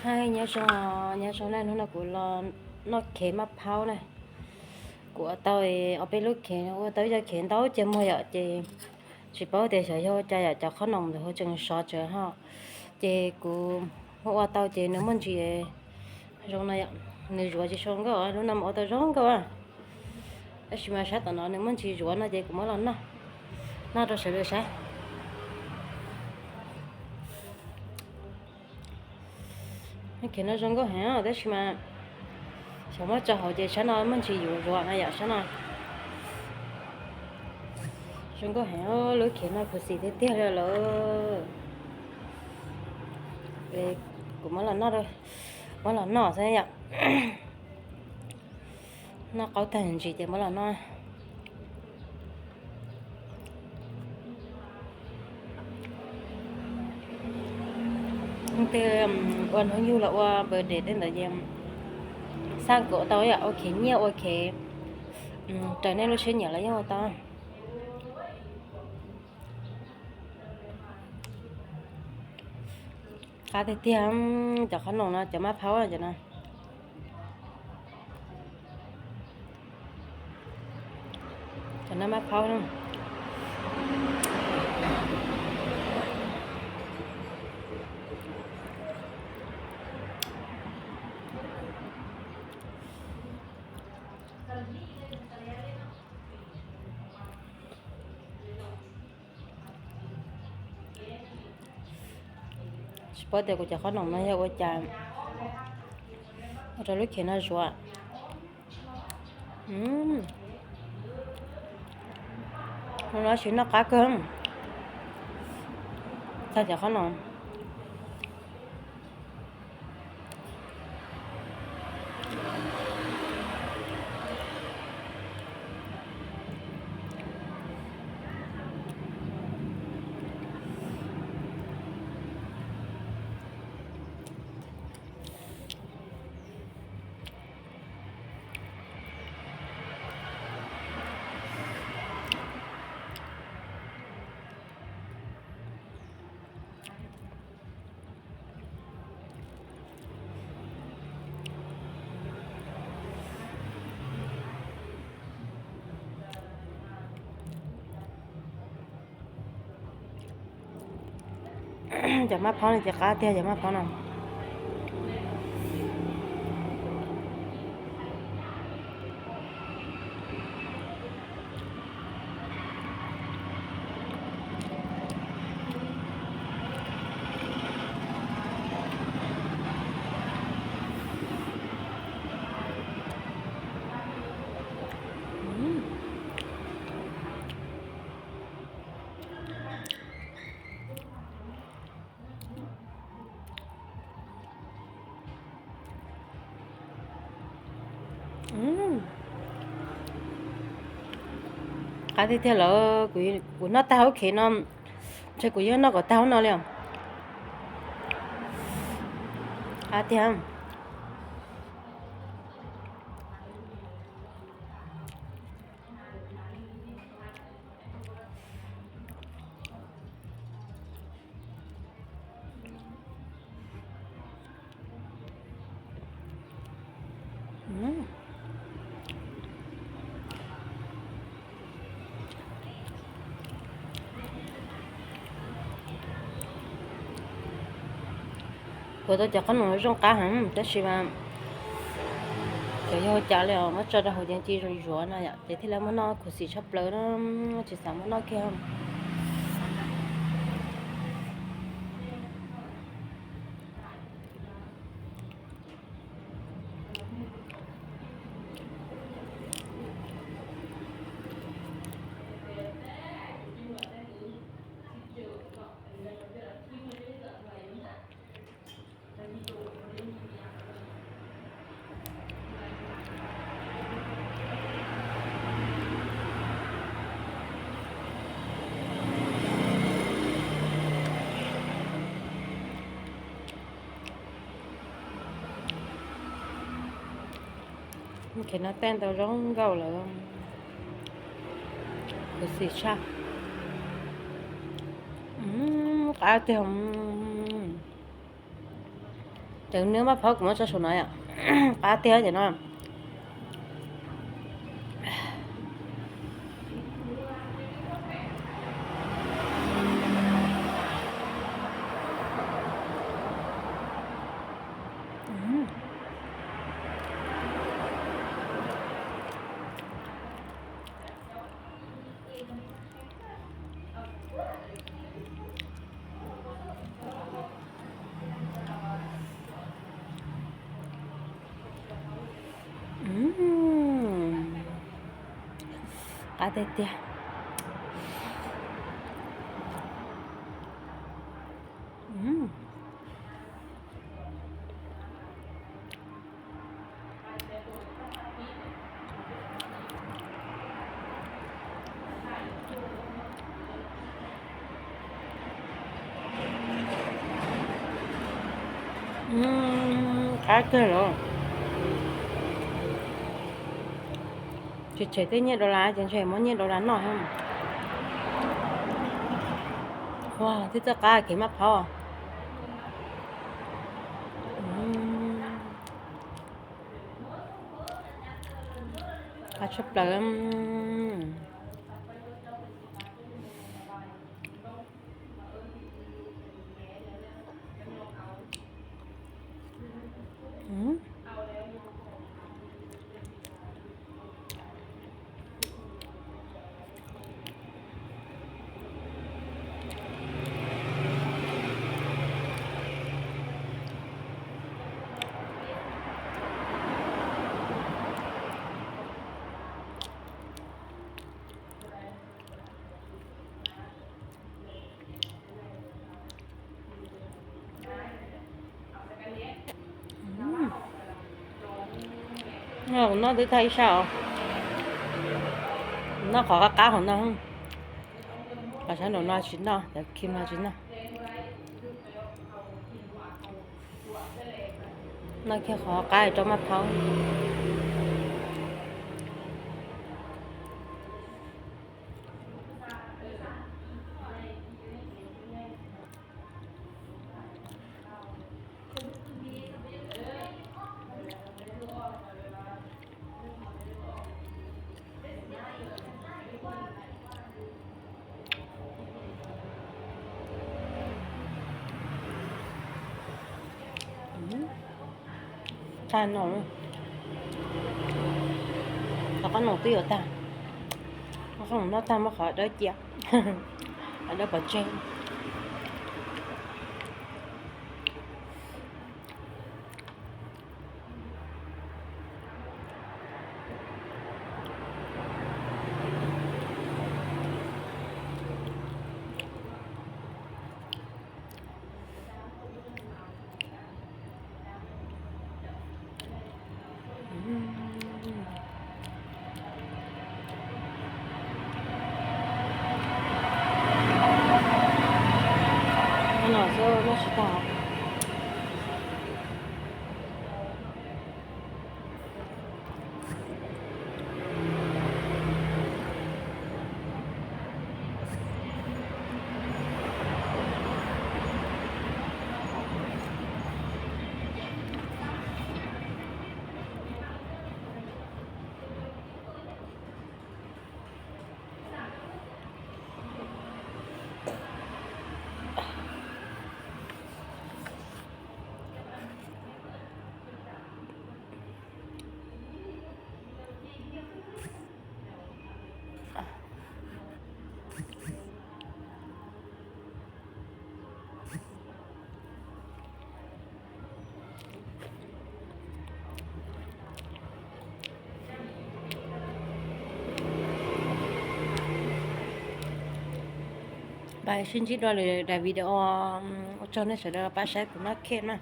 Nyob zoo, nyob zoo na, hnub no kuv los noj khev maj phaub na. Kuv ua tau ob peb lub khev, ua tau ib co khev ntau ceg muag yom, ces tsis paub tias xyov yog ua cas yom, cov qhob noom ntawd ho tseem sov tsawv ho. Ces kuv ua tau ces nws muaj ntsis zoo no yom, nws zuav tsis zoo nkauj, lub no mas ua tau zoo nkauj. Tab sis mas sab tom no nws muaj ntsis zuav no ces kuv muab los noj, noj rau sawv daws saib. Khev no zoo nkauj heev tab sis mas xyov muab tso hauv ces sab no muaj ntsis yuav zuav no yom, sab no. Zoo nkauj heev, lub khev no khuv xim tiag tiag li lawm. Kuv muab los noj, muab los noj xwb yom. Noj qaub tag ntsis ces muab los noj. Tej ua hnub yug los ua birthday tej ntawd ces xaj kom tau yom, ua khev nyiaj ua khev raws nej lub siab nyiam los yeej ua tau. Qab tiag tiag, cov qhob noom no, cov maj phaub cov no. Cov no maj phaub. Tsis paub tias kuv cov qhob noom no yog ua cas ua rau lub khev no zuav. Hnub no sim noj qab kawg. Txog cov qhob noom. Cov maj phaub no ces qab tiag, cov maj phaub no. Qab tiag tiag lawm, kuv noj tag hauv khev no, ntshe kuv yeej noj kom tag hauv no li os. Qab tiag. Kuv tau cov qhob noom zoo qab heev tab sis mas xyov yog ua cas li os, muab tso rau hauv ces ci zuav zuav no yom, ces thiaj li muab noj khuv xim tshaj plaws na, tsis xav muab noj kiag. Khev no tej ntau zoo nkauj lawm, khuv xim tshaj. Qab tiag. Cov nws maj phaub kuv muab tso saum no yom. Qab tiag ces no. Qab tiag tiag. Qab kawg los. Tsis tshem tej nyiaj dollar ces ntshe muab nyiaj dollar noj thiab. Ua, twb txawj qab kev maj phaub. Qab tshaj plaws. Noj twb tag ib sab os. Noj qhov qab qab hauv no. Qhov sab nraum no tsis noj, cov kim no tsis noj. Noj kiag qhov qab rau maj phaub. Tag no, qhov qab no twb yuav tag, qhov qab no noj tag muab qhov dawb cia, qhov dawb pov tseg. No xwb noj tsis tag. Pab sib ntsib dua lwm daim video, ua tsaug nej sawv daws pab saib kuv mab khe na.